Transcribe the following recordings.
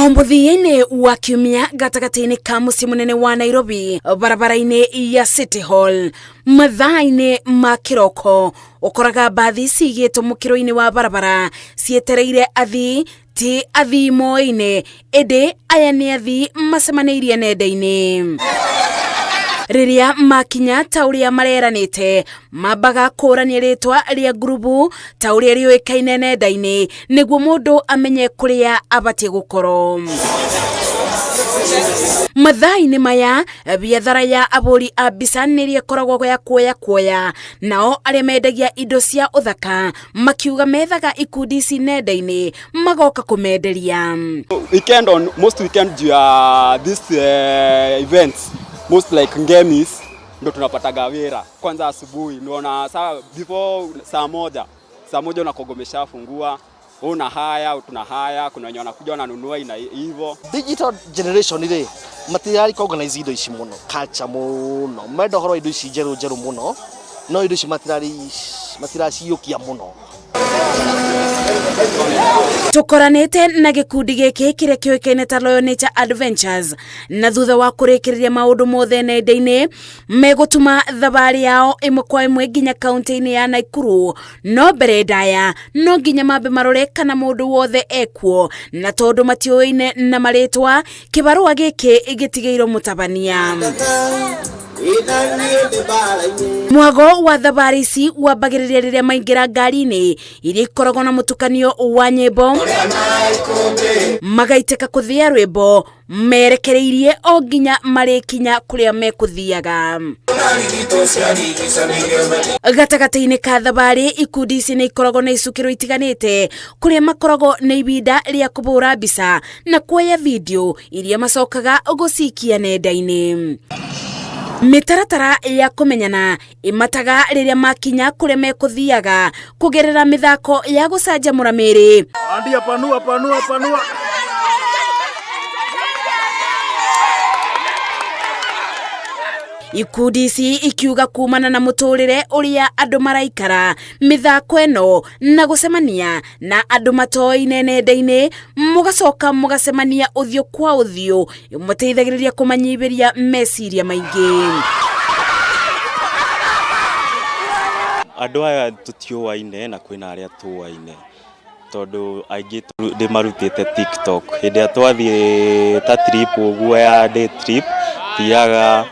O mũthia-inĩ wa kiumia gatagatĩ-inĩ ka mũciĩ mũnene wa Nairobi barabara-inĩ ya City Hall mathaa-inĩ ma kĩroko ũkoraga mbathi cigĩtwo mũkĩro-inĩ wa barabara cietereire athii ti athii moĩine ĩndĩ aya nĩ athii macemanĩirie nenda-inĩ. Rĩrĩa makinya ta ũrĩa mareranĩte mambaga kũrania rĩtwa rĩa ngurubu ta ũrĩa rĩũĩkaine nenda-inĩ nĩguo mũndũ amenye kũrĩa abatiĩ gũkorwo. Mathaa-inĩ maya biathara ya abũri a mbica nĩrĩa ĩkoragwo ya kuoya kuoya, nao arĩa mendagia indo cia ũthaka makiuga methaga ikundi ici nenda-inĩ magoka kũmenderia. Weekend on most weekend juu ya this events most like ngemis ndo tunapataga wira kwanza asubuhi, unaona saa before saa moja unakogomesha fungua una haya tuna haya, kuna wenye wanakuja wananunua ina hivyo. Digital generation rĩ matirari organize indo ici mũno, culture mũno menda ũhoro wa indo ici njerũ njerũ mũno, no indo ici matirari matiraciyũkia mũno. Tukoranĩte na gĩkundi gĩkĩ kĩrĩa kĩũĩkaine ta Royal Nature Adventures, na thutha wa kũrĩkĩrĩria maũndũ mothe nenda-inĩ megũtuma thabarĩ yao ĩmwe kwa ĩmwe nginya kaunti-inĩ ya Nakuru. No mbere ndaya no nginya mambe marore kana mũndũ wothe ekuo, na tondũ matiũĩine na marĩtwa kĩbarũa gĩkĩ gĩtigĩirwo mũtabania. Mwago wa thabarĩ ici wambagĩrĩria rĩrĩa maingĩra ngari-inĩ iria ikoragwo na mũtukanio wa nyĩmbo, magaitĩka kũthĩa rwĩmbo merekereirie o nginya marĩkinya kũrĩa mekũthiaga. Gatagatĩ-inĩ ka thabarĩ ikundi ici nĩ ikoragwo na icukĩro itiganĩte kũrĩa makoragwo na ibinda rĩa kũbũra mbica na kuoya video iria macokaga gũcikia nenda-inĩ. Mĩtaratara ya kũmenyana ĩmataga rĩrĩa makinya kũrĩa mekũthiaga kũgerera mĩthako ya gũcanjamũra mĩĩrĩ. Andia, panua, panua, panua. Ikundi ici ikiuga kumana na mũtũrĩre ũrĩa andũ maraikara, mĩthako ĩno na gũcemania na andũ matoaine nenda-inĩ mũgacoka mũgacemania ũthiũ kwa ũthiũ ĩmũteithagĩrĩria kũmanyihĩria meciria maingĩ. Andũ aya tũtiũaine na kwĩna arĩa tũaine tondũ aingĩ ndĩmarutĩte TikTok. Hĩndĩ ĩrĩa twathiĩ ta trip ũguo ya day trip, thiaga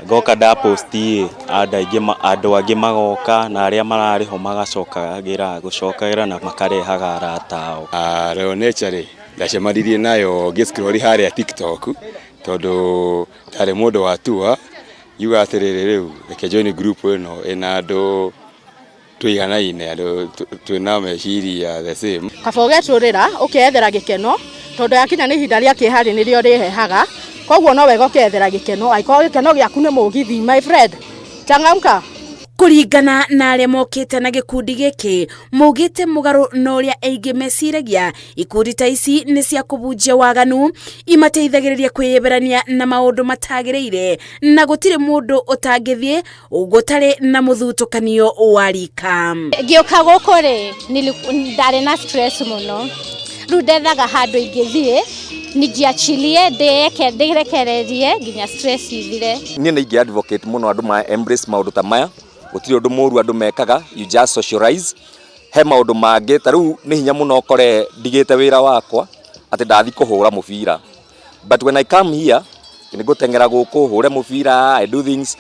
ngoka ndapost ĩ andũ aingĩ, andũ angĩ magoka na arĩa mararĩ ho magacokagĩra gũcokagĩra na makarehaga arata ao. Royal Nature rĩ ndacemanirie nayo ngĩ-scroll harĩa TikTok tondũ ndarĩ mũndũ wa tour, ngiuga atĩrĩrĩ, rĩu reke join group ĩno ĩna andũ tũiganaine, andũ twĩna meciria the same. Kaba ũgetũrĩra ũkeyethera gĩkeno tondũ yakinya nĩ ihinda rĩa kĩeha rĩ nĩrĩo rĩhehaga, koguo no wega ũkeyethera gĩkeno angĩkorwo gĩkeno gĩaku nĩ mũgithi. My friend, changamka. Kũringana na arĩa mokĩte na gĩkundi gĩkĩ maugĩte mũgarũ na ũrĩa aingĩ meciragia, ikundi ta ici nĩ cia kũbunjia waganu, imateithagĩrĩria kwĩyeberania na maũndũ matagĩrĩire na gũtirĩ mũndũ ũtangĩthiĩ gũtarĩ na mũthutũkanio wa rika. Ngĩũka gũkũ rĩ ndarĩ na stress mũno, rĩu ndethaga handũ ingĩthiĩ nijiachilie, ndĩeke ndĩrekererie nginya stress ithire. Niĩ nĩ ingĩ advocate mũno andũ ma embrace maũndũ ta maya. Gũtirĩ ũndũ mũru andũ mekaga, you just socialize. He maũndũ mangĩ ta rĩu nĩ hinya mũno ũkore ndigĩte wĩra wakwa atĩ ndathi kũhũra mũbira, but when I come here nĩ ngũteng'era gũkũ hũre mũbira, I do things,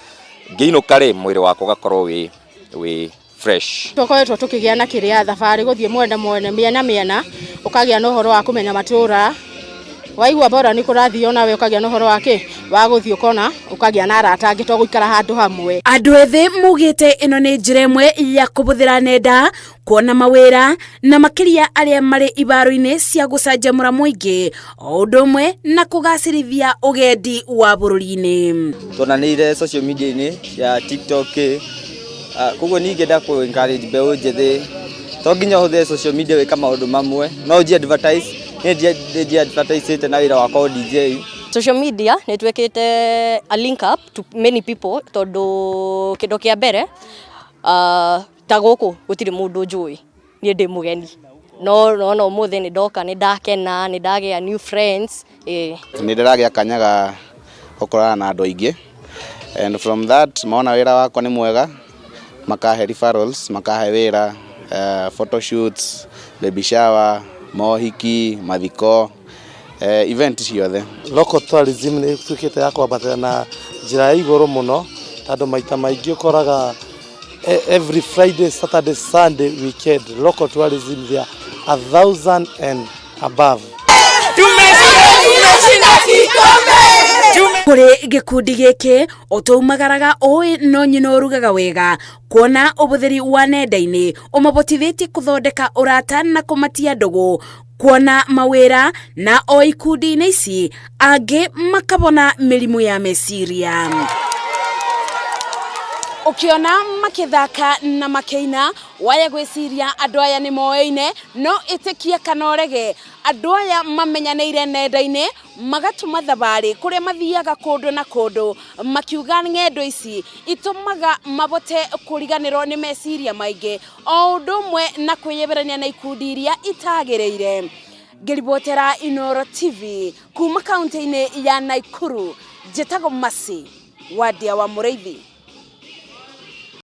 ngĩinũka rĩ mwĩrĩ wakwa ũgakorwo wĩ fresh. Tũkoretwo tũkĩgĩa na kĩrĩa thabarĩ gũthiĩ mwena mwena mĩena mĩena, ũkagĩa na ũhoro wa kũmenya matũra, waigua bora nĩ kũrathiĩ onawe ũkagĩa na ũhoro wa kĩ wa gũthiĩ ũkona ũkagĩa na arata angĩ to gũikara handũ hamwe. Andũ ethĩ maugĩte ĩno nĩ njĩra ĩmwe ya kũbũthĩra nenda kuona mawĩra na makĩria arĩa marĩ ibaro-inĩ cia gũcanjamũra mũingĩ o ũndũ ũmwe na kũgacĩrithia ũgendi wa bũrũri-inĩ. Tuonanĩire social media-inĩ ya TikTok, koguo niĩ ingĩenda kũ encourage mbeũ njĩthĩ, to nginya ũhũthĩre social media gwĩka maũndũ mamwe, no ũnji advertise. Niĩ ndĩ advertise na wĩra wakwa wa DJ. Social media nĩ ĩtuĩkĩte a link up to many people tondũ kĩndũ kĩa mbere, ta gũkũ gũtirĩ mũndũ njũĩ, niĩ ndĩ mũgeni. No nona ũmũthĩ nĩ ndoka, nĩ ndakena, nĩ ndagĩa new friends, ĩĩ. Nĩ ndĩragĩa kanya ga gũkorana na andũ aingĩ, and from that mona wĩra wakwa nĩ mwega, makahe referrals, makahe wĩra, photoshoots, baby shower, mohiki, mathiko, event ciothe. Local tourism nĩ ĩtuĩkĩte ya kwambatĩra na njĩra ya igũrũ mũno, tondũ maita maingĩ ũkoraga every Friday, Saturday, Sunday, weekend, local tourism there 1,000 and above. Kũrĩ gĩkundi gĩkĩ ũtũumagaraga ũĩ no nyina ũrugaga wega, kuona ũhũthĩri wa nenda-inĩ ũmabotithĩtie kũthondeka ũrata na kũmatia ndũgũ, kuona mawĩra, na o ikundi-inĩ ici angĩ makabona mĩrimũ ya meciria. Ũkĩona makĩthaka na makĩina, waya gwĩciria andũ aya nĩ moĩine, no ĩtĩkia kana ũrege, andũ aya mamenyanĩire nenda-inĩ, magatuma thabarĩ kũrĩa mathiaga kũndũ na kũndũ, makiuga ng'endo ici itũmaga mabote kũriganĩrwo nĩ meciria maingĩ, o ũndũ ũmwe na kwĩyeberania na ikundi iria itagĩrĩire. Ngĩribotera Inoro TV kuma kaunti-inĩ ya Naikuru, njĩtagwo Masi Wadia wa Mũrĩithi.